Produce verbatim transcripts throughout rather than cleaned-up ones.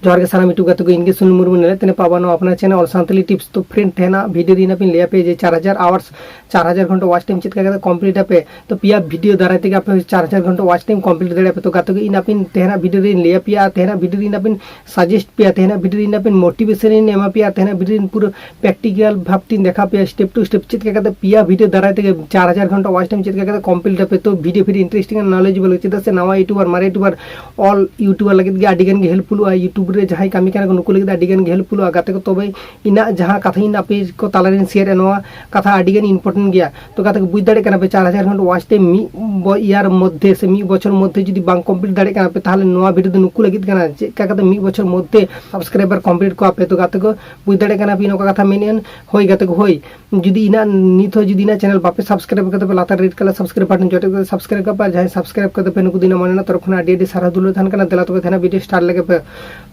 ᱡᱚᱦᱟᱨ ᱜᱮ ᱥᱟᱱᱟᱢ YouTube ᱜᱟᱛᱮ ᱠᱚ, ᱤᱧ ᱜᱮ ᱥᱩᱱᱤᱞ ᱢᱩᱨᱢᱩ, ᱱᱮᱞᱮᱫ ᱛᱮᱱᱮ ᱯᱟᱵᱟᱱᱚ ᱟᱯᱱᱟᱨ channel All Santali Tips᱾ ᱛᱚ friend, ᱛᱮᱦᱮᱧᱟᱜ video ᱨᱮ ᱤᱧ ᱟᱯᱮᱧ ᱞᱟᱹᱭ ᱟᱯᱮ ᱡᱮ ᱪᱟᱨ ᱦᱟᱡᱟᱨ hours, ᱪᱟᱨ ᱦᱟᱡᱟᱨ ᱜᱷᱚᱱᱴᱟ watch time ᱪᱮᱫ ᱞᱮᱠᱟ ᱠᱟᱛᱮ complete ᱟᱯᱮ᱾ ᱛᱚ ᱯᱮᱭᱟ video ᱫᱟᱨᱟᱭ ᱛᱮᱜᱮ ᱟᱯᱮ ᱪᱟᱨ ᱦᱟᱡᱟᱨ ᱜᱷᱚᱱᱴᱟ watch time complete ᱫᱟᱲᱮᱭᱟᱜᱼᱟ ᱯᱮ᱾ ᱛᱚ ᱜᱟᱛᱮ ᱠᱚ, ᱤᱧ ᱟᱯᱮᱧ ᱛᱮᱦᱮᱧᱟᱜ video ᱨᱮᱧ ᱞᱟᱹᱭ ᱟᱯᱮᱭᱟ, ᱟᱨ ᱛᱮᱦᱮᱧᱟᱜ video ᱨᱮ ᱤᱧ ᱟᱯᱮᱧ suggest ᱯᱮᱭᱟ, ᱛᱮᱦᱮᱧᱟᱜ video ᱨᱮ ᱤᱧ ᱟᱯᱮᱧ motivation ᱤᱧ ᱮᱢᱟ ᱯᱮᱭᱟ, ᱛᱮᱦᱮᱧᱟᱜ video ᱨᱮ ᱯᱩᱨᱟᱹ practical ᱵᱷᱟᱵᱽ ᱛᱤᱧ ᱫᱮᱠᱷᱟᱣ ᱯᱮᱭᱟ step to step ᱪᱮᱫ ᱞᱮᱠᱟ ᱠᱟᱛᱮ ᱯᱮᱭᱟ video ᱫᱟᱨᱟᱭ ᱛᱮᱜᱮ ᱪᱟᱨ ᱦᱟᱡᱟᱨ ᱜᱷᱚᱱᱴᱟ watch time ᱪᱮᱫ ᱞᱮᱠᱟ ᱠᱟᱛᱮ complete ᱟᱯᱮ᱾ ᱛᱚ video ᱯᱷᱤᱨ interesting ᱟᱨ knowledgeable, ᱪᱮᱫᱟᱜ ᱥᱮ ᱱᱟᱣᱟ YouTuber, ᱢᱟᱨᱮ YouTuber, all YouTuber ᱞᱟᱹᱜᱤᱫ ᱜᱮ ᱟᱹᱰᱤ ᱜᱟᱱ ᱜᱮ helpfulᱚᱜᱼᱟ᱾ YouTube ᱨᱮ ᱡᱟᱦᱟᱸᱭ ᱠᱟᱹᱢᱤ ᱠᱟᱱᱟ ᱠᱚ, ᱱᱩᱠᱩ ᱞᱟᱹᱜᱤᱫ ᱟᱹᱰᱤ ᱜᱟᱱ ᱜᱮ helpfulᱚᱜᱼᱟ᱾ ᱜᱟᱛᱮ ᱠᱚ, ᱛᱚᱵᱮ ᱤᱱᱟᱹᱜ ᱡᱟᱦᱟᱸ ᱠᱟᱛᱷᱟ ᱤᱧ ᱟᱯᱮ ᱠᱚ ᱛᱟᱞᱟᱨᱤᱧ share ᱮᱫ, ᱱᱚᱣᱟ ᱠᱟᱛᱷᱟ ᱟᱹᱰᱤ ᱜᱟᱱ important ᱜᱮᱭᱟ᱾ ᱛᱚ ᱜᱟᱛᱮ ᱠᱚ, ᱵᱩᱡᱽ ᱫᱟᱲᱮᱭᱟᱜ ᱠᱟᱱᱟ ᱯᱮ, ᱪᱟᱨ ᱦᱟᱡᱟᱨ ᱜᱷᱚᱱᱴᱟ watch time ᱢᱤᱫ ᱵᱚ-, year ᱢᱚᱫᱽᱫᱷᱮ ᱥᱮ ᱢᱤᱫ ᱵᱚᱪᱷᱚᱨ ᱢᱚᱫᱽᱫᱷᱮ ᱡᱩᱫᱤ ᱵᱟᱝ complete ᱫᱟᱲᱮᱭᱟᱜ ᱠᱟᱱᱟ ᱯᱮ, ᱛᱟᱦᱚᱞᱮ ᱱᱚᱣᱟ video ᱫᱚ ᱱᱩᱠᱩ ᱞᱟᱹᱜᱤᱫ ᱠᱟᱱᱟ, ᱪᱮᱫ ᱞᱮᱠᱟ ᱠᱟᱛᱮ ᱢᱤᱫ ᱵᱚᱪᱷᱚᱨ ᱢᱚᱫᱽᱫᱷᱮ subscriber complete ᱠᱚᱣᱟ ᱯᱮ᱾ ᱛᱚ ᱜᱟᱛᱮ ᱠᱚ, ᱵᱩᱡᱽ ᱫᱟᱲᱮᱭᱟᱜ ᱠᱟᱱᱟ ᱯᱮ ᱱᱚᱝᱠᱟ ᱠᱟᱛᱷᱟ ᱢᱮᱱᱮᱫ᱾ ᱦᱳᱭ ᱜᱟᱛᱮ ᱠᱚ, ᱦᱳᱭ, ᱡᱩᱫᱤ ᱤᱱᱟᱹᱜ ᱱᱤᱛ ᱦᱚᱸ ᱡᱩᱫᱤ ᱤᱱᱟᱹᱜ channel ᱵᱟᱯᱮ subscribe ᱠᱟᱫᱟ ᱯᱮ, ᱞᱟᱛᱟᱨ red colour subscribe button ᱡᱚᱴᱮᱫ ᱠᱟᱛᱮ subscribe ᱠᱟᱜ ᱯᱮ᱾ ᱟᱨ ᱡᱟᱦᱟᱸᱭ subscribe ᱠᱟᱫᱟ ᱯᱮ, ᱱᱩᱠᱩ ᱫᱚ ᱤᱧᱟᱹᱜ ᱢᱚᱱᱮ ᱨᱮᱱᱟᱜ ᱛᱚᱨᱚᱯ ᱠᱷᱚᱱᱟᱜ ᱟᱹᱰᱤ ᱟᱹᱰᱤ ᱥᱟᱨᱦᱟᱣ ᱫᱩᱞᱟᱹᱲ ᱛᱟᱦᱮᱱ ᱠᱟᱱᱟ᱾ ᱫᱮᱞᱟ ᱛᱚᱵᱮ ᱛᱟᱦᱮᱱᱟ video start ᱞᱮᱜᱮ ᱯᱮ᱾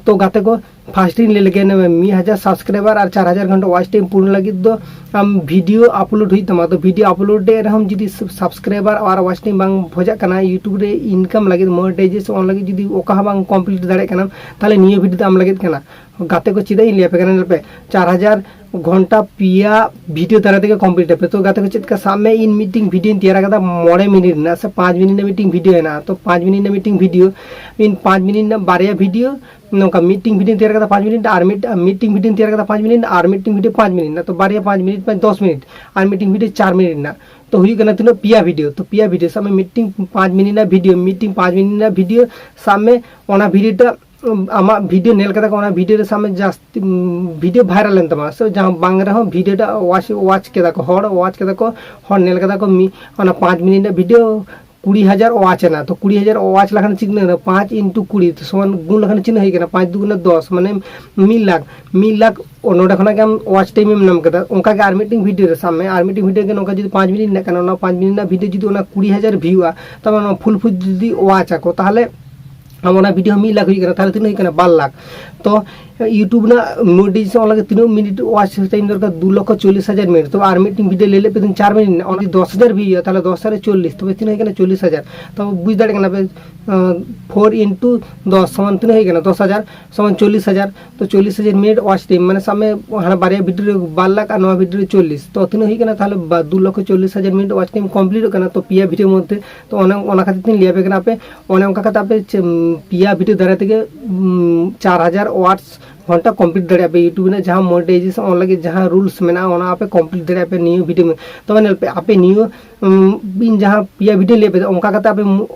ᱛᱚ ᱜᱟᱛᱮ ᱠᱚ, first ᱤᱧ ᱞᱟᱹᱭ ᱞᱮᱜᱮ, ᱱᱚᱣᱟ ᱢᱤᱫ ᱦᱟᱡᱟᱨ subscriber ᱟᱨ ᱪᱟᱨ ᱦᱟᱡᱟᱨ ᱜᱷᱚᱱᱴᱟ watch time ᱯᱩᱨᱟᱹ ᱞᱟᱹᱜᱤᱫ ᱫᱚ ᱟᱢ video upload ᱦᱩᱭᱩᱜ ᱛᱟᱢᱟ᱾ ᱛᱚ video upload ᱮᱫ ᱨᱮᱦᱚᱸ ᱡᱩᱫᱤ subscriber ᱟᱨ watch time ᱵᱟᱝ ᱵᱷᱚᱡᱟᱜ ᱠᱟᱱᱟ, YouTube ᱨᱮ income ᱞᱟᱹᱜᱤᱫ, monetization ᱞᱟᱹᱜᱤᱫ ᱡᱩᱫᱤ ᱚᱠᱟ ᱦᱚᱸ ᱵᱟᱝ complete ᱫᱟᱲᱮᱭᱟᱜ ᱠᱟᱱᱟᱢ, ᱛᱟᱦᱚᱞᱮ ᱱᱤᱭᱟᱹ video ᱫᱚ ᱟᱢ ᱞᱟᱹᱜᱤᱫ ᱠᱟᱱᱟ᱾ ᱜᱟᱛᱮ ᱠᱚ, ᱪᱮᱫᱟᱜ ᱤᱧ ᱞᱟᱹᱭ ᱟᱯᱮ ᱠᱟᱱᱟ, ᱧᱮᱞ ᱯᱮ, ᱪᱟᱨ ᱦᱟᱡᱟᱨ ᱜᱷᱚᱱᱴᱟ ᱯᱮᱭᱟ video ᱫᱟᱨᱟᱭ ᱛᱮᱜᱮ complete ᱟᱯᱮ᱾ ᱛᱚ ᱜᱟᱛᱮ ᱠᱚ, ᱪᱮᱫ ᱞᱮᱠᱟ, ᱥᱟᱵ ᱢᱮ ᱤᱧ ᱢᱤᱫᱴᱤᱝ video ᱧ ᱛᱮᱭᱟᱨ ᱟᱠᱟᱫᱟ ᱢᱚᱬᱮ ᱢᱤᱱᱤᱴ ᱨᱮᱱᱟᱜ ᱥᱮ ᱯᱟᱸᱪ ᱢᱤᱱᱤᱴ ᱨᱮᱱᱟᱜ ᱢᱤᱫᱴᱤᱝ video ᱦᱮᱱᱟᱜᱼᱟ᱾ ᱛᱚ ᱯᱟᱸᱪ ᱢᱤᱱᱤᱴ ᱨᱮᱱᱟᱜ ᱢᱤᱫᱴᱤᱝ video, ᱤᱧ ᱯᱟᱸᱪ ᱢᱤᱱᱤᱴ ᱨᱮᱱᱟᱜ ᱵᱟᱨᱭᱟ video, ᱱᱚᱝᱠᱟ ᱢᱤᱫᱴᱤᱝ video ᱧ ᱛᱮᱭᱟᱨ ᱟᱠᱟᱫᱟ ᱯᱟᱸᱪ ᱢᱤᱱᱤᱴ, ᱟᱨ ᱢᱤᱫ, ᱢᱤᱫᱴᱤᱝ video ᱧ ᱛᱮᱭᱟᱨ ᱟᱠᱟᱫᱟ ᱯᱟᱸᱪ ᱢᱤᱱᱤᱴ, ᱟᱨ ᱢᱤᱫᱴᱤᱝ video ᱯᱟᱸᱪ ᱢᱤᱱᱤᱴ ᱨᱮᱱᱟᱜ᱾ ᱛᱚ ᱵᱟᱨᱭᱟ ᱯᱟᱸᱪ ᱢᱤᱱᱤᱴ ᱢᱟᱱᱮ ᱫᱚᱥ ᱢᱤᱱᱤᱴ, ᱟᱨ ᱢᱤᱫᱴᱤᱝ video ᱪᱟᱨ ᱢᱤᱱᱤᱴ ᱨᱮᱱᱟᱜ᱾ ᱛᱚ ᱦᱩᱭᱩᱜ ᱠᱟᱱᱟ ᱛᱤᱱᱟᱹᱜ? ᱯᱮᱭᱟ video᱾ ᱛᱚ ᱯᱮᱭᱟ video, ᱥᱟᱵ ᱢᱮ ᱢᱤᱫᱴᱤᱝ ᱯᱟᱸᱪ ᱢᱤᱱᱤᱴ ᱨᱮᱱᱟᱜ video, ᱢᱤᱫᱴᱤᱝ ᱯᱟᱸᱪ ᱢᱤᱱᱤᱴ ᱨᱮᱱᱟᱜ video, ᱥᱟᱵ ᱢᱮ ᱚᱱᱟ video ᱴᱟᱜ ᱟᱢᱟᱜ video ᱧᱮᱞ ᱠᱟᱛᱮ ᱠᱚ ᱚᱱᱟ video ᱨᱮ ᱥᱟᱵ ᱢᱮ ᱡᱟᱹᱥᱛᱤ, ᱩᱢ, video viral ᱮᱱ ᱛᱟᱢᱟ, ᱥᱮ ᱡᱟᱦᱟᱸ ᱵᱟᱝ ᱨᱮᱦᱚᱸ video ᱴᱟᱜ watch, watch ᱠᱮᱫᱟ ᱠᱚ ᱦᱚᱲ, watch ᱠᱮᱫᱟ ᱠᱚ ᱦᱚᱲ, ᱧᱮᱞ ᱠᱮᱫᱟ ᱠᱚ ᱢᱤ-, ᱚᱱᱟ ᱯᱟᱸᱪ ᱢᱤᱱᱤᱴ ᱨᱮᱱᱟᱜ video ᱠᱩᱲᱤ ᱦᱟᱡᱟᱨ watch ᱮᱱᱟ᱾ ᱛᱚ ᱠᱩᱲᱤ ᱦᱟᱡᱟᱨ watch ᱞᱮᱠᱷᱟᱱ ᱪᱤᱱᱦᱟᱹ ᱮᱱᱟ, ᱯᱟᱸᱪ into ᱠᱩᱲᱤ, ᱛᱚ ᱥᱚᱢᱟᱱ ᱜᱩᱱ ᱞᱮᱠᱷᱟᱱ ᱪᱤᱱᱦᱟᱹ ᱦᱩᱭ ᱠᱟᱱᱟ, ᱯᱟᱸᱪ ᱫᱩ ᱜᱩᱱᱮ ᱫᱚᱥ, ᱢᱟᱱᱮ ᱢᱤᱫ ᱞᱟᱠᱷ, ᱢᱤᱫ ᱞᱟᱠᱷ ᱚ, ᱱᱚᱰᱮ ᱠᱷᱚᱱᱟᱜ ᱜᱮ ᱟᱢ watch time ᱮᱢ ᱧᱟᱢ ᱠᱮᱫᱟ᱾ ᱚᱱᱠᱟ ᱜᱮ ᱟᱨ ᱢᱤᱫᱴᱤᱝ video ᱨᱮ ᱥᱟᱵ ᱢᱮ, ᱟᱨ ᱢᱤᱫᱴᱤᱝ video ᱜᱮ ᱱᱚᱝᱠᱟ ᱡᱩᱫᱤ ᱯᱟᱸᱪ ᱢᱤᱱᱤᱴ ᱨᱮᱱᱟᱜ ᱠᱟᱱᱟ, ᱚᱱᱟ ᱯᱟᱸᱪ ᱢᱤᱱᱤᱴ ᱨᱮᱱᱟᱜ video ᱡᱩᱫᱤ ᱚᱱᱟ ᱠᱩᱲᱤ ᱦᱟᱡᱟᱨ ᱵᱷᱤᱭᱩᱜᱼᱟ, ᱛᱟᱨ ᱢᱟᱱᱮ ᱚᱱᱟ full full ᱡᱩᱫᱤ watch ᱟᱠᱚ, ᱛᱟᱦᱚᱞᱮ ᱟᱢ ᱚᱱᱟ video ᱢᱤᱫ ᱞᱟᱠᱷ ᱦᱩᱭᱩᱜ ᱠᱟᱱᱟ, ᱛᱟᱦᱚᱞᱮ ᱛᱤᱱᱟᱹᱜ ᱦᱩᱭᱩᱜ ᱠᱟᱱᱟ? ᱵᱟᱨ ᱞᱟᱠᱷ᱾ ᱛᱚ YouTube ᱨᱮᱱᱟᱜ monetization ᱞᱟᱹᱜᱤᱫ ᱛᱤᱱᱟᱹᱜ minute watch time ᱫᱚᱨᱠᱟᱨ? ᱫᱩ ᱞᱚᱠᱷᱚ ᱪᱚᱞᱞᱤᱥ ᱦᱟᱡᱟᱨ minute᱾ ᱛᱚ ᱟᱨ ᱢᱤᱫᱴᱮᱱ video ᱞᱟᱹᱭ ᱞᱮᱫ ᱯᱮ ᱫᱚᱧ ᱪᱟᱨ minute ᱨᱮᱱᱟᱜ, ᱚᱱᱟ ᱡᱩᱫᱤ ᱫᱚᱥ ᱦᱟᱡᱟᱨ view ᱦᱩᱭᱩᱜᱼᱟ, ᱛᱟᱦᱚᱞᱮ ᱫᱚᱥ ᱦᱟᱡᱟᱨ ᱪᱚᱞᱞᱤᱥ, ᱛᱚᱵᱮ ᱛᱤᱱᱟᱹᱜ ᱦᱩᱭᱩᱜ ᱠᱟᱱᱟ? ᱪᱚᱞᱞᱤᱥ ᱦᱟᱡᱟᱨ᱾ ᱛᱚ ᱵᱩᱡᱽ ᱫᱟᱲᱮᱭᱟᱜ ᱠᱟᱱᱟ ᱯᱮ, ᱯᱷᱳᱨ ᱤᱱᱴᱩ ᱫᱚᱥ ᱥᱚᱢᱟᱱ ᱛᱤᱱᱟᱹᱜ ᱦᱩᱭᱩᱜ ᱠᱟᱱᱟ? ᱫᱚᱥ ᱦᱟᱡᱟᱨ ᱥᱚᱢᱟᱱ ᱪᱚᱞᱞᱤᱥ ᱦᱟᱡᱟᱨ᱾ ᱛᱚ ᱪᱚᱞᱞᱤᱥ ᱦᱟᱡᱟᱨ minute watch time, ᱢᱟᱱᱮ ᱥᱟᱵ ᱢᱮ ᱦᱟᱱᱟ ᱵᱟᱨᱭᱟ video ᱨᱮ ᱵᱟᱨ ᱞᱟᱠᱷ ᱟᱨ ᱱᱚᱣᱟ video ᱨᱮ ᱪᱚᱞᱞᱤᱥ, ᱛᱚ ᱛᱤᱱᱟᱹᱜ ᱦᱩᱭᱩᱜ ᱠᱟᱱᱟ? ᱛᱟᱦᱚᱞᱮ ᱵᱟ-, ᱫᱩ ᱞᱚᱠᱷᱚ ᱪᱚᱞᱞᱤᱥ ᱦᱟᱡᱟᱨ minute watch time complete ᱚᱜ ᱠᱟᱱᱟ, ᱛᱚ ᱯᱮᱭᱟ video ᱢᱚᱫᱽᱫᱷᱮ᱾ ᱛᱚ ᱚᱱᱮ ᱚᱱᱟ ᱠᱷᱟᱹᱛᱤᱨ ᱛᱤᱧ ᱞᱟᱹᱭ ᱟᱯᱮ ᱠᱟᱱᱟ, ᱟᱯᱮ ᱚᱱᱮ ᱚᱱᱠᱟ ᱠᱟᱛᱮ ᱟᱯᱮ ᱪᱮ-, ᱩᱢ, ᱪᱟᱨ ᱦᱟᱡᱟᱨ watch ᱜᱷᱚᱱᱴᱟ complete ᱫᱟᱲᱮᱭᱟᱜᱼᱟ ᱯᱮ YouTube ᱨᱮᱱᱟᱜ ᱡᱟᱦᱟᱸ monetization ᱚᱱ ᱞᱟᱹᱜᱤᱫ ᱡᱟᱦᱟᱸ rules ᱢᱮᱱᱟᱜᱼᱟ, ᱚᱱᱟ ᱟᱯᱮ complete ᱫᱟᱲᱮᱭᱟᱜᱼᱟ ᱯᱮ ᱱᱤᱭᱟᱹ video ᱢᱮ-, ᱛᱚᱵᱮ ᱧᱮᱞ ᱯᱮ, ᱟᱯᱮ ᱱᱤᱭᱟᱹ, ᱩᱢ, ᱤᱧ ᱡᱟᱦᱟᱸ ᱯᱮᱭᱟ video ᱞᱟᱹᱭ ᱯᱮ, ᱚᱱᱠᱟ ᱠᱟᱛᱮ ᱟᱯᱮ ᱢᱩ-,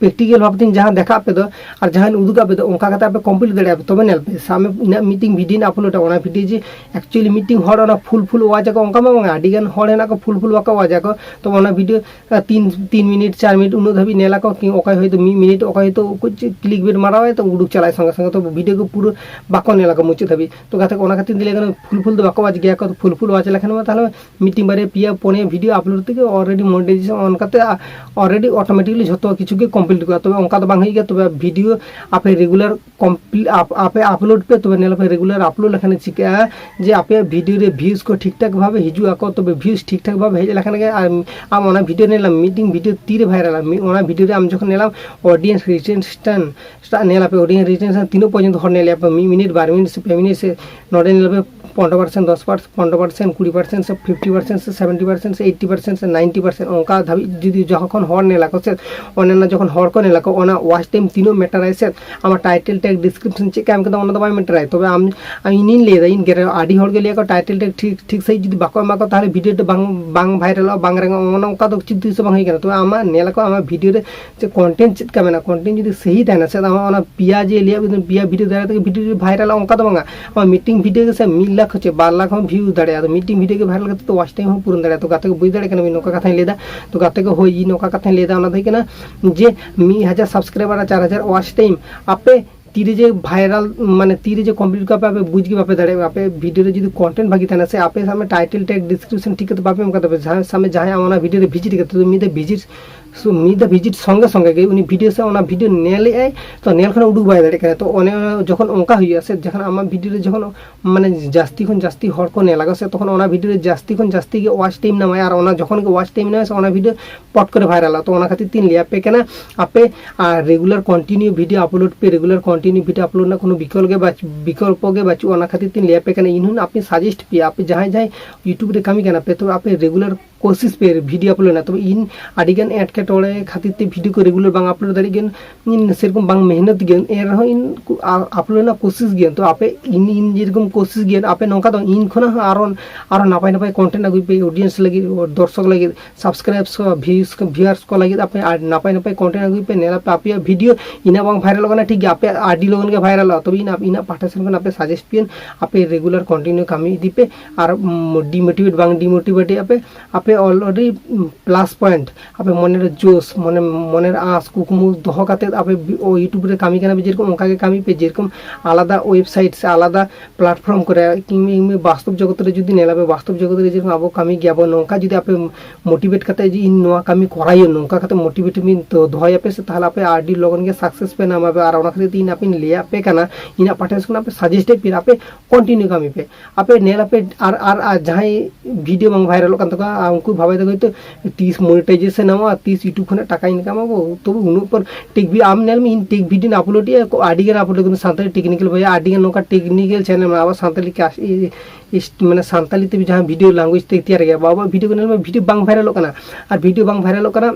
practical ᱵᱷᱟᱵᱽ ᱛᱮᱧ ᱡᱟᱦᱟᱸ ᱫᱮᱠᱷᱟᱜ ᱯᱮ ᱫᱚ ᱟᱨ ᱡᱟᱦᱟᱸᱧ ᱩᱫᱩᱜ ᱟᱯᱮ ᱫᱚ, ᱚᱱᱠᱟ ᱠᱟᱛᱮ ᱟᱯᱮ complete ᱫᱟᱲᱮᱭᱟᱜᱼᱟ ᱯᱮ᱾ ᱛᱚᱵᱮ ᱧᱮᱞ ᱯᱮ, ᱥᱟᱵ ᱢᱮ ᱤᱧᱟᱹᱜ ᱢᱤᱫᱴᱤᱝ video ᱧ upload ᱟ, ᱚᱱᱟ video ᱡᱮ actually ᱢᱤᱫᱴᱤᱝ ᱦᱚᱲ ᱚᱱᱟ full full watch ᱟᱠᱚ, ᱚᱱᱠᱟ ᱢᱟ ᱵᱟᱝᱟ, ᱟᱹᱰᱤ ᱜᱟᱱ ᱦᱚᱲ ᱦᱮᱱᱟᱜ ᱠᱚ full full ᱵᱟᱠᱚ watch ᱟᱠᱚ᱾ ᱛᱚ ᱚᱱᱟ video ᱟᱨ ᱛᱤᱱ, ᱛᱤᱱ minute, ᱪᱟᱨ minute ᱩᱱᱟᱹᱜ ᱫᱷᱟᱹᱵᱤᱡ ᱧᱮᱞ ᱟᱠᱚ, ᱠᱤ ᱚᱠᱚᱭ ᱦᱚᱭᱛᱳ ᱢᱤᱫ minute, ᱚᱠᱚᱭ ᱦᱚᱭᱛᱳ ᱠᱩᱪ click bait ᱢᱟᱨᱟᱣᱟᱭ, ᱛᱚ ᱩᱰᱩᱠ ᱪᱟᱞᱟᱜᱼᱟᱭ ᱥᱚᱸᱜᱮ ᱥᱚᱸᱜᱮ, ᱛᱚ video ᱠᱚ ᱯᱩᱨᱟᱹ ᱵᱟᱠᱚ ᱧᱮᱞ ᱟᱠᱚ ᱢᱩᱪᱟᱹᱫ ᱫᱷᱟᱹᱵᱤᱡ᱾ ᱛᱚ ᱜᱟᱛᱮ ᱠᱚ, ᱚᱱᱟ ᱠᱷᱟᱹᱛᱤᱨ ᱛᱮ ᱞᱟᱹᱭ ᱜᱟᱱᱚᱜᱼᱟ, full full ᱫᱚ ᱵᱟᱠᱚ watch ᱜᱮᱭᱟ ᱠᱚ᱾ Full full watch ᱞᱮᱠᱷᱟᱱ ᱢᱟ ᱛᱟᱦᱚᱞᱮ ᱢᱤᱫᱴᱤᱝ ᱵᱟᱨᱭᱟ ᱯᱮᱭᱟ ᱯᱩᱱᱭᱟ video upload ᱛᱮᱜᱮ already monetization on ᱠᱟᱛᱮ, ᱟ, already automatically ᱡᱷᱚᱛᱚ ᱠᱤᱪᱷᱩ ᱜᱮ complete ᱠᱚᱜᱼᱟ᱾ ᱛᱚᱵᱮ ᱚᱱᱠᱟ ᱫᱚ ᱵᱟᱝ ᱦᱩᱭᱩᱜ ᱜᱮᱭᱟ, ᱛᱚᱵᱮ video ᱟᱯᱮ regular complete ᱟᱯ-, ᱟᱯᱮ upload ᱯᱮ, ᱛᱚᱵᱮ ᱧᱮᱞ ᱯᱮ regular upload ᱞᱮᱠᱷᱟᱱ ᱪᱤᱠᱟᱹᱜᱼᱟ ᱡᱮ ᱟᱯᱮᱭᱟᱜ video ᱨᱮ views ᱠᱚ ᱴᱷᱤᱠ ᱴᱷᱟᱠ ᱵᱷᱟᱵᱮ ᱦᱤᱡᱩᱜ ᱟᱠᱚ᱾ ᱛᱚᱵᱮ views ᱴᱷᱤᱠ ᱴᱷᱟᱠ ᱵᱷᱟᱵᱮ ᱦᱮᱡ ᱞᱮᱠᱷᱟᱱ ᱜᱮ ᱟᱢ, ᱟᱢ ᱚᱱᱟ video ᱧᱮᱞᱟᱢ, ᱢᱤᱫᱴᱤᱝ video ᱛᱤᱨᱮ viral ᱟ, ᱢᱤᱫ, ᱚᱱᱟ video ᱨᱮ ᱟᱢ ᱡᱚᱠᱷᱚᱱ ᱧᱮᱞᱟᱢ audience retention ᱧᱮᱞ ᱟᱯᱮ, audience retention ᱛᱤᱱᱟᱹᱜ ᱯᱚᱨᱡᱚᱱᱛᱚ ᱦᱚᱲ ᱧᱮᱞᱮᱫ ᱯᱮ, ᱢᱤᱫ minute, ᱵᱟᱨ minute ᱥᱮ ᱯᱮ minute ᱥᱮ ᱱᱚᱰᱮ ᱧᱮᱞ ᱯᱮ ᱯᱚᱱᱨᱚ percent, ᱫᱚᱥ percent, ᱯᱚᱱᱨᱚ percent, ᱠᱩᱲᱤ percent ᱥᱮ fifty percent ᱥᱮ seventy percent ᱥᱮ eighty percent ᱥᱮ ninety percent ᱚᱱᱠᱟ ᱫᱷᱟᱹᱵᱤᱡ ᱡᱩᱫᱤ ᱡᱚᱠᱷᱚᱱ ᱦᱚᱲ ᱧᱮᱞ ᱟᱠᱚ ᱥᱮ, ᱚᱱᱮ ᱚᱱᱟ ᱡᱚᱠᱷᱚᱱ ᱦᱚᱲ ᱠᱚ ᱧᱮᱞ ᱟᱠᱚ, ᱚᱱᱟ watch time ᱛᱤᱱᱟᱹᱜ matter ᱟᱭ ᱥᱮ, ᱟᱢᱟᱜ title tag description ᱪᱮᱫ ᱞᱮᱠᱟ ᱮᱢ ᱠᱟᱫᱟ ᱚᱱᱟ ᱫᱚ ᱵᱟᱭ matter ᱟᱭ᱾ ᱛᱚᱵᱮ ᱟᱢ, ᱟᱢ ᱤᱧᱤᱧ ᱞᱟᱹᱭ ᱮᱫᱟ, ᱤᱧ ᱜᱮᱨᱮ ᱟᱹᱰᱤ ᱦᱚᱲ ᱜᱮ ᱞᱟᱹᱭ ᱟᱠᱚ title tag ᱴᱷᱤᱠ, ᱴᱷᱤᱠ ᱥᱟᱺᱦᱤᱡ ᱡᱩᱫᱤ ᱵᱟᱠᱚ ᱮᱢᱟ ᱠᱚ, ᱛᱟᱦᱚᱞᱮ video ᱫᱚ ᱵᱟᱝ, ᱵᱟᱝ viralᱚᱜᱼᱟ, ᱵᱟᱝ ᱨᱮᱝᱜᱚᱜᱼᱟ, ᱚᱱᱮ ᱚᱱᱠᱟ ᱫᱚ ᱪᱮᱫ ᱛᱤᱥ ᱦᱚᱸ ᱵᱟᱝ ᱦᱩᱭ ᱠᱟᱱᱟ᱾ ᱛᱚᱵᱮ ᱟᱢᱟᱜ ᱧᱮᱞ ᱟᱠᱚ, ᱟᱢᱟᱜ video ᱨᱮ ᱪᱮᱫ content ᱪᱮᱫ ᱞᱮᱠᱟ ᱢᱮᱱᱟᱜᱼᱟ, content ᱡᱩᱫᱤ ᱥᱟᱹᱦᱤ ᱛᱟᱦᱮᱱᱟ ᱥᱮ, ᱟᱢᱟᱜ ᱚᱱᱟ ᱯᱮᱭᱟ ᱡᱮ ᱞᱟᱹᱭᱟᱫ ᱵᱤᱱ ᱯᱮᱭᱟ video ᱫᱟᱨᱟᱭ ᱛᱮᱜᱮ video ᱡᱩᱫᱤ viralᱚᱜᱼᱟ, ᱚᱱᱠᱟ ᱫᱚ ᱵᱟᱝᱟ᱾ ᱟᱢᱟᱜ ᱢᱤᱫᱴᱤᱝ video ᱜᱮ ᱥᱮ ᱢᱤᱫ ᱞᱟᱠᱷ ᱦᱚᱪᱚ ᱵᱟᱨ ᱞᱟᱠᱷ ᱦᱚᱸ view ᱫᱟᱲᱮᱭᱟᱜᱼᱟ᱾ ᱟᱫᱚ ᱢᱤᱫᱴᱤᱝ video ᱜᱮ viral ᱠᱟᱛᱮ ᱛᱚ watch time ᱦᱚᱸ ᱯᱩᱨᱟᱹ ᱫᱟᱲᱮᱭᱟᱜᱼᱟ᱾ ᱛᱚ ᱜᱟᱛᱮ ᱠᱚ ᱵᱩᱡᱽ ᱫᱟᱲᱮᱭᱟᱜ ᱠᱟᱱᱟ ᱵᱤᱱ, ᱱᱚᱝᱠᱟ ᱠᱟᱛᱷᱟᱧ ᱞᱟᱹᱭ ᱮᱫᱟ᱾ ᱛᱚ ᱜᱟᱛᱮ ᱠᱚ, ᱦᱳᱭ, ᱤᱧ ᱱᱚᱝᱠᱟ ᱠᱟᱛᱷᱟᱧ ᱞᱟᱹᱭ ᱮᱫᱟ, ᱚᱱᱟ ᱫᱚ ᱦᱩᱭᱩᱜ ᱠᱟᱱᱟ ᱡᱮ ᱢᱤᱫ ᱦᱟᱡᱟᱨ subscriber ᱟᱨ ᱪᱟᱨ ᱦᱟᱡᱟᱨ watch time ᱟᱯᱮ ᱛᱤᱨᱮ ᱡᱮ viral, ᱢᱟᱱᱮ ᱛᱤᱨᱮ ᱡᱮ complete ᱠᱚ ᱟᱯᱮ, ᱟᱯᱮ ᱵᱩᱡᱽ ᱜᱮ ᱵᱟᱯᱮ ᱫᱟᱲᱮᱭᱟᱜᱼᱟ᱾ ᱟᱯᱮ video ᱨᱮ ᱡᱩᱫᱤ content ᱵᱷᱟᱹᱜᱤ ᱛᱟᱦᱮᱱᱟ ᱥᱮ, ᱟᱯᱮ ᱥᱟᱵ ᱢᱮ title tag description ᱴᱷᱤᱠ ᱠᱟᱛᱮ ᱵᱟᱯᱮ ᱮᱢ ᱠᱟᱫᱟ, ᱡᱟᱦᱟᱸᱭ ᱥᱟᱵ ᱢᱮ ᱡᱟᱦᱟᱸᱭ ᱟᱢ ᱚᱱᱟ video ᱨᱮ visit ᱠᱟᱛᱮ, ᱛᱚ ᱢᱤᱫ ᱫᱷᱟᱣ visit ᱥᱩ-, ᱢᱤᱫ ᱫᱷᱟᱣ ᱵᱷᱤᱡᱤᱴ ᱥᱚᱸᱜᱮ ᱥᱚᱸᱜᱮ ᱜᱮ ᱩᱱᱤ ᱵᱷᱤᱰᱤᱭᱳ ᱥᱮ ᱚᱱᱟ ᱵᱷᱤᱰᱤᱭᱳ ᱧᱮᱞᱮᱫ ᱟᱭ, ᱛᱚ ᱧᱮᱞ ᱠᱷᱚᱱ ᱩᱰᱩᱠ ᱵᱟᱭ ᱫᱟᱲᱮᱭᱟᱜ ᱠᱟᱱᱟ᱾ ᱛᱚ ᱚᱱᱮ ᱚᱱᱟ ᱡᱚᱠᱷᱚᱱ ᱚᱱᱠᱟ ᱦᱩᱭᱩᱜᱼᱟ ᱥᱮ, ᱡᱚᱠᱷᱚᱱ ᱟᱢᱟᱜ ᱵᱷᱤᱰᱤᱭᱳ ᱨᱮ ᱡᱚᱠᱷᱚᱱ ᱢᱟᱱᱮ ᱡᱟᱹᱥᱛᱤ ᱠᱷᱚᱱ ᱡᱟᱹᱥᱛᱤ ᱦᱚᱲ ᱠᱚ ᱧᱮᱞᱟ ᱥᱮ, ᱛᱚᱠᱷᱚᱱ ᱚᱱᱟ ᱵᱷᱤᱰᱤᱭᱳ ᱨᱮ ᱡᱟᱹᱥᱛᱤ ᱠᱷᱚᱱ ᱡᱟᱹᱥᱛᱤ ᱜᱮ ᱣᱟᱪ ᱴᱟᱭᱤᱢ ᱧᱟᱢᱟᱭ, ᱟᱨ ᱚᱱᱟ ᱡᱚᱠᱷᱚᱱ ᱜᱮ ᱣᱟᱪ ᱴᱟᱭᱤᱢ ᱧᱟᱢᱟᱭ ᱥᱮ, ᱚᱱᱟ ᱵᱷᱤᱰᱤᱭᱳ ᱯᱚᱴ ᱠᱚᱨᱮ ᱵᱷᱟᱭᱨᱟᱞᱚᱜᱼᱟ᱾ ᱛᱚ ᱚᱱᱟ ᱠᱷᱟᱹᱛᱤᱨ ᱛᱤᱧ ᱞᱟᱹᱭᱟᱯᱮ ᱠᱟᱱᱟ, ᱟᱯᱮ ᱟᱨ ᱨᱮᱜᱩᱞᱟᱨ ᱠᱚᱱᱴᱤᱱᱤᱭᱩ ᱵᱷᱤᱰᱤᱭᱳ ᱟᱯᱞᱳᱰ ᱯᱮ, ᱨᱮᱜᱩᱞᱟᱨ ᱠᱚᱱᱴᱤᱱᱤᱭᱩ ᱵᱷᱤᱰᱤᱭᱳ ᱟᱯᱞᱳᱰ ᱨᱮᱱᱟᱜ ᱠᱳᱱᱳ ᱵᱤᱠᱚᱞᱯ ᱜᱮ ᱵᱟᱪ-, ᱵᱤᱠᱚᱞᱯᱚ ᱜᱮ ᱵᱟᱹᱪᱩᱜᱼᱟ᱾ ᱚᱱᱟ ᱠᱷᱟᱹᱛᱤᱨ ᱛᱤᱧ ᱞᱟᱹᱭᱟᱯᱮ ᱠᱟᱱᱟ, ᱤᱧ ᱦᱚᱸ ᱟᱯᱮ ᱥᱟᱡᱮᱥᱴ ᱯᱮᱭᱟ, ᱟᱯᱮ ᱡᱟᱦᱟᱸᱭ ᱡᱟᱦᱟᱸᱭ ᱤᱭᱩᱴᱩᱵᱽ ᱨᱮ ᱠᱟᱹᱢᱤ ᱠᱟᱱᱟ ᱯᱮ, ᱛᱚᱵᱮ ᱟᱯᱮ ᱨᱮᱜᱩᱞᱟᱨ ᱠᱳᱥᱤᱥ ᱯᱮ ᱵᱷᱤᱰᱤᱭᱳ ᱟᱯᱞᱳᱰ ᱨᱮᱱᱟᱜ᱾ ᱛᱚᱵᱮ ᱤᱧ ᱟᱹᱰᱤ ᱜᱟᱱ ᱮᱴᱠᱮᱴᱚᱬᱮ ᱠᱷᱟᱹᱛᱤᱨ ᱛᱮ ᱵᱷᱤᱰᱤᱭᱳ ᱠᱚ ᱨᱮᱜᱩᱞᱟᱨ ᱵᱟᱝ ᱟᱯᱞᱳᱰ ᱫᱟᱲᱮᱭᱟᱜ ᱜᱮᱭᱟᱹᱧ, ᱤᱧ ᱥᱮᱨᱚᱠᱚᱢ ᱵᱟᱝ ᱢᱮᱦᱱᱚᱛ ᱜᱮᱭᱟᱹᱧ, ᱮᱱ ᱨᱮᱦᱚᱸ ᱤᱧ ᱠᱩ-, ᱟ-, ᱟᱯᱞᱳᱰ ᱨᱮᱱᱟᱜ ᱠᱳᱥᱤᱥ ᱜᱮᱭᱟᱹᱧ᱾ ᱛᱚ ᱟᱯᱮ ᱤᱧ, ᱤᱧ ᱡᱮᱨᱚᱠᱚᱢ ᱠᱳᱥᱤᱥ ᱜᱮᱭᱟᱹᱧ, ᱟᱯᱮ ᱱᱚᱝᱠᱟ ᱫᱚ ᱤᱧ ᱠᱷᱚᱱᱟᱜ ᱦᱚᱸ ᱟᱨᱚ, ᱟᱨᱚ ᱱᱟᱯᱟᱭ ᱱᱟᱯᱟᱭ ᱠᱚᱱᱴᱮᱱᱴ ᱟᱹᱜᱩᱭ ᱯᱮ, ᱚᱰᱤᱭᱮᱱᱥ ᱞᱟᱹᱜᱤᱫ, ᱫᱚᱨᱥᱚᱠ ᱞᱟᱹᱜᱤᱫ, ᱥᱟᱵᱥᱠᱨᱟᱭᱵ ᱠᱚ, ᱵᱷᱤᱭᱩᱥ ᱠᱚ, ᱵᱷᱤᱭᱩᱣᱟᱨᱥ ᱠᱚ ᱞᱟᱹᱜᱤᱫ ᱟᱯᱮ ᱟᱨ ᱱᱟᱯᱟᱭ ᱱᱟᱯᱟᱭ ᱠᱚᱱᱴᱮᱱᱴ ᱟᱹᱜᱩᱭ ᱯᱮ᱾ ᱧᱮᱞ ᱟᱯᱮ ᱟᱯᱮᱭᱟᱜ ᱵᱷᱤᱰᱤᱭᱳ ᱤᱱᱟᱹᱜ ᱵᱟᱝ ᱵᱷᱟᱭᱨᱟᱞᱚᱜ ᱠᱟᱱᱟ, ᱴᱷᱤᱠ ᱜᱮᱭᱟ, ᱟᱯᱮᱭᱟᱜ ᱟᱹᱰᱤ ᱞᱚᱜᱚᱱ ᱜᱮ ᱵᱷᱟᱭᱨᱟᱞᱚᱜᱼᱟ᱾ ᱛᱚᱵᱮ ᱤᱧ ᱟᱯ-, ᱤᱧᱟᱹᱜ ᱯᱟᱦᱴᱟ ᱥᱮᱱ ᱠᱷᱚᱱ ᱟᱯᱮ ᱥᱟᱡᱮᱥᱴ ᱯᱮᱭᱟᱹᱧ, ᱟᱯᱮ ᱨᱮᱜᱩᱞᱟᱨ ᱠᱚᱱᱴᱤᱱᱤᱭᱩ ᱠᱟᱹᱢᱤ ᱤᱫᱤ ᱯᱮ ᱟᱨ, ᱩᱢ, ᱰᱤᱢᱳᱴᱤᱵᱷᱮᱴ ᱵᱟᱝ ᱰᱤᱢᱳᱴᱤᱵᱷᱮᱴ ᱮᱫ ᱟᱯᱮ, ᱟᱯᱮ ᱚᱞᱨᱮᱰᱤ ᱯᱞᱟᱥ ᱯᱚᱭᱮᱱᱴ, ᱟᱯᱮ ᱢᱚᱱᱮᱨᱮ ᱡᱳᱥ, ᱢᱚᱱᱮ, ᱢᱚᱱᱮᱨ ᱟᱸᱥ, ᱠᱩᱠᱢᱩ ᱫᱚᱦᱚ ᱠᱟᱛᱮᱫ ᱟᱯᱮ ᱵᱤ-, ᱳ, ᱤᱭᱩᱴᱩᱵᱽ ᱨᱮ ᱠᱟᱹᱢᱤ ᱠᱟᱱᱟ ᱯᱮ, ᱡᱮᱨᱚᱠᱚᱢ ᱚᱱᱠᱟ ᱜᱮ ᱠᱟᱹᱢᱤ ᱯᱮ, ᱡᱮᱨᱚᱠᱚᱢ ᱟᱞᱟᱫᱟ ᱳᱭᱮᱵᱽᱥᱟᱭᱤᱴ ᱥᱮ ᱟᱞᱟᱫᱟ ᱯᱞᱟᱴᱯᱷᱚᱨᱢ ᱠᱚᱨᱮ ᱠᱤᱝᱵᱟ ᱮᱢᱱᱤ ᱵᱟᱥᱛᱚᱵ ᱡᱚᱜᱚᱛ ᱨᱮ ᱡᱩᱫᱤ ᱧᱮᱞ ᱟᱯᱮ, ᱵᱟᱥᱛᱚᱵ ᱡᱚᱜᱚᱛ ᱨᱮ ᱡᱮᱨᱚᱠᱚᱢ ᱟᱵᱚ ᱠᱟᱹᱢᱤ ᱜᱮᱭᱟ ᱵᱚᱱ, ᱱᱚᱝᱠᱟ ᱡᱩᱫᱤ ᱟᱯᱮ ᱢᱳᱴᱤᱵᱷᱮᱴ ᱠᱟᱛᱮ ᱡᱮ ᱤᱧ ᱱᱚᱣᱟ ᱠᱟᱹᱢᱤ ᱠᱚᱨᱟᱣᱟᱹᱧ, ᱱᱚᱝᱠᱟ ᱠᱟᱛᱮ ᱢᱳᱴᱤᱵᱷᱮᱴ ᱵᱤᱱ ᱫᱚ-, ᱫᱚᱦᱚᱭᱟᱯᱮ ᱥᱮ, ᱛᱟᱦᱚᱞᱮ ᱟᱯᱮ ᱟᱹᱰᱤ ᱞᱚᱜᱚᱱ ᱜᱮ ᱥᱟᱠᱥᱮᱥ ᱯᱮ ᱧᱟᱢᱟ᱾ ᱟᱨ ᱚᱱᱟ ᱠᱷᱟᱹᱛᱤᱨ ᱛᱮ ᱤᱧ ᱟᱯᱮᱧ ᱞᱟᱹᱭᱟᱯᱮ ᱠᱟᱱᱟ, ᱤᱧᱟᱹᱜ ᱯᱟᱦᱴᱟ ᱥᱮᱫ ᱠᱷᱚᱱ ᱟᱯᱮ ᱥᱟᱡᱮᱥᱴ ᱮᱫ ᱯᱮ, ᱟᱯᱮ ᱠᱚᱱᱴᱤᱱᱤᱭᱩ ᱠᱟᱹᱢᱤ ᱯᱮ᱾ ᱟᱯᱮ ᱧᱮᱞ ᱟᱯᱮ ᱟᱨ, ᱟᱨ, ᱟᱨ ᱡᱟᱦᱟᱸᱭ ᱵᱷᱤᱰᱤᱭᱳ ᱵᱟᱝ ᱵᱷᱟᱭᱨᱟᱞᱚᱜ ᱠᱟᱱ ᱛᱟᱠᱚᱣᱟ, ᱟᱨ ᱩᱱᱠᱩ ᱵᱷᱟᱵᱟᱭ ᱛᱟᱠᱚ ᱦᱚᱭᱛᱳ ᱛᱤᱥ ᱢᱚᱱᱤᱴᱟᱭᱡᱮᱥᱚᱱ ᱧᱟᱢᱚᱜᱼᱟ, ᱛᱤᱥ ᱤᱭᱩᱴᱩᱵᱽ ᱠᱷᱚᱱᱟᱜ ᱴᱟᱠᱟ ᱤᱱᱠᱟᱢ ᱟᱵᱚ, ᱛᱚᱵᱮ ᱩᱱᱟᱹᱜ ᱯᱚᱨ ᱴᱮᱠ ᱵᱷᱤ-, ᱟᱢ ᱧᱮᱞ ᱢᱮ, ᱤᱧ ᱴᱮᱠ ᱵᱷᱤᱰᱤᱭᱳ ᱟᱯᱞᱳᱰ ᱮᱫᱼᱟ, ᱠᱚ ᱟᱹᱰᱤ ᱜᱟᱱ ᱟᱯᱞᱳᱰ ᱠᱟᱱᱟ, ᱥᱟᱱᱛᱟᱲᱤ ᱴᱮᱠᱱᱤᱠᱮᱞ ᱵᱚᱭᱦᱟ, ᱟᱹᱰᱤ ᱜᱟᱱ ᱱᱚᱝᱠᱟ ᱴᱮᱠᱱᱤᱠᱮᱞ ᱪᱮᱱᱮᱞ ᱢᱮᱱᱟᱜᱼᱟ, ᱟᱵᱚ ᱥᱟᱱᱛᱟᱲᱤ ᱠᱟᱥ-, ᱤ-, ᱤᱥ-, ᱢᱟᱱᱮ ᱥᱟᱱᱛᱟᱲᱤ ᱛᱮ ᱡᱟᱦᱟᱸ ᱵᱷᱤᱰᱤᱭᱳ ᱞᱮᱝᱜᱩᱭᱮᱡᱽ ᱛᱮ ᱛᱮᱭᱟᱨ ᱜᱮᱭᱟ, ᱟᱵᱚᱣᱟᱜ ᱵᱷᱤᱰᱤᱭᱳ ᱠᱚ ᱧᱮᱞ ᱢᱮ, ᱵᱷᱤᱰᱤᱭᱳ ᱵᱟᱝ ᱵᱷᱟᱭᱨᱟᱞᱚᱜ ᱠᱟᱱᱟ, ᱟᱨ ᱵᱷᱤᱰᱤᱭᱳ ᱵᱟᱝ ᱵᱷᱟᱭᱨᱟᱞᱚᱜ ᱠᱟᱱᱟ,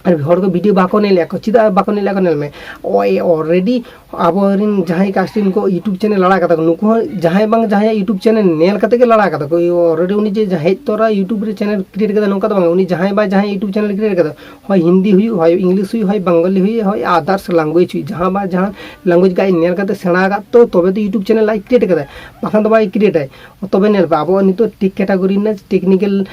ᱟᱨ ᱦᱚᱲ ᱠᱚ ᱵᱷᱤᱰᱤᱭᱳ ᱵᱟᱠᱚ ᱧᱮᱞᱮᱫᱼᱟ ᱠᱚ, ᱪᱮᱫᱟᱜ ᱵᱟᱠᱚ ᱧᱮᱞᱮᱫᱼᱟ ᱠᱚ? ᱧᱮᱞ ᱢᱮ, ᱳᱭ ᱚᱞᱨᱮᱰᱤ ᱟᱵᱚᱨᱮᱱ ᱡᱟᱦᱟᱸᱭ ᱠᱟᱥᱴ ᱨᱮᱱ ᱠᱚ ᱤᱭᱩᱴᱩᱵᱽ ᱪᱮᱱᱮᱞ ᱟᱲᱟᱜ ᱠᱟᱫᱟ ᱠᱚ, ᱱᱩᱠᱩ ᱦᱚᱸ ᱡᱟᱦᱟᱸᱭ ᱵᱟᱝ ᱡᱟᱦᱟᱸᱭᱟᱜ ᱤᱭᱩᱴᱩᱵᱽ ᱪᱮᱱᱮᱞ ᱧᱮᱞ ᱠᱟᱛᱮ ᱜᱮ ᱟᱲᱟᱜ ᱠᱟᱫᱟ ᱠᱚ᱾ ᱳᱭ ᱚᱞᱨᱮᱰᱤ ᱩᱱᱤ ᱡᱮ ᱦᱮᱡ ᱛᱚᱨᱟ ᱤᱭᱩᱴᱩᱵᱽ ᱨᱮ ᱪᱮᱱᱮᱞ ᱠᱨᱤᱭᱮᱴ ᱠᱟᱫᱟ, ᱱᱚᱝᱠᱟ ᱫᱚ ᱵᱟᱝ, ᱩᱱᱤ ᱡᱟᱦᱟᱸᱭ ᱵᱟᱭ ᱡᱟᱦᱟᱸᱭ ᱤᱭᱩᱴᱩᱵᱽ ᱪᱮᱱᱮᱞ ᱠᱨᱤᱭᱮᱴ ᱠᱟᱫᱟ, ᱦᱳᱭ ᱦᱤᱱᱫᱤ ᱦᱩᱭᱩᱜ, ᱦᱳᱭ ᱤᱝᱞᱤᱥ ᱦᱩᱭᱩᱜ, ᱦᱳᱭ ᱵᱟᱝᱜᱟᱞᱤ ᱦᱩᱭᱩᱜ, ᱦᱳᱭ ᱟᱫᱟᱨᱥ ᱞᱮᱝᱜᱩᱭᱮᱡᱽ ᱦᱩᱭᱩᱜ, ᱡᱟᱦᱟᱸ ᱵᱟ ᱡᱟᱦᱟᱸ ᱞᱮᱝᱜᱩᱭᱮᱡᱽ ᱜᱮ ᱟᱡ ᱧᱮᱞ ᱠᱟᱛᱮ ᱥᱮᱬᱟ ᱟᱠᱟᱫ, ᱛᱚ ᱛᱚᱵᱮ ᱛᱚ ᱤᱭᱩᱴᱩᱵᱽ ᱪᱮᱱᱮᱞ ᱟᱡ ᱠᱨᱤᱭᱮᱴ ᱠᱟᱫᱟᱭ, ᱵᱟᱠᱷᱟᱱ ᱫᱚ ᱵᱟᱭ ᱠᱨᱤᱭᱮᱴᱟᱭ᱾ ᱛᱚᱵᱮ ᱧᱮᱞ ᱯᱮ, ᱟᱵᱚ ᱱᱤᱛᱚᱜ ᱴᱮᱠ ᱠᱮᱴᱟᱜᱚᱨᱤ ᱨᱮᱱᱟᱜ ᱴᱮᱠᱱᱤᱠᱮᱞ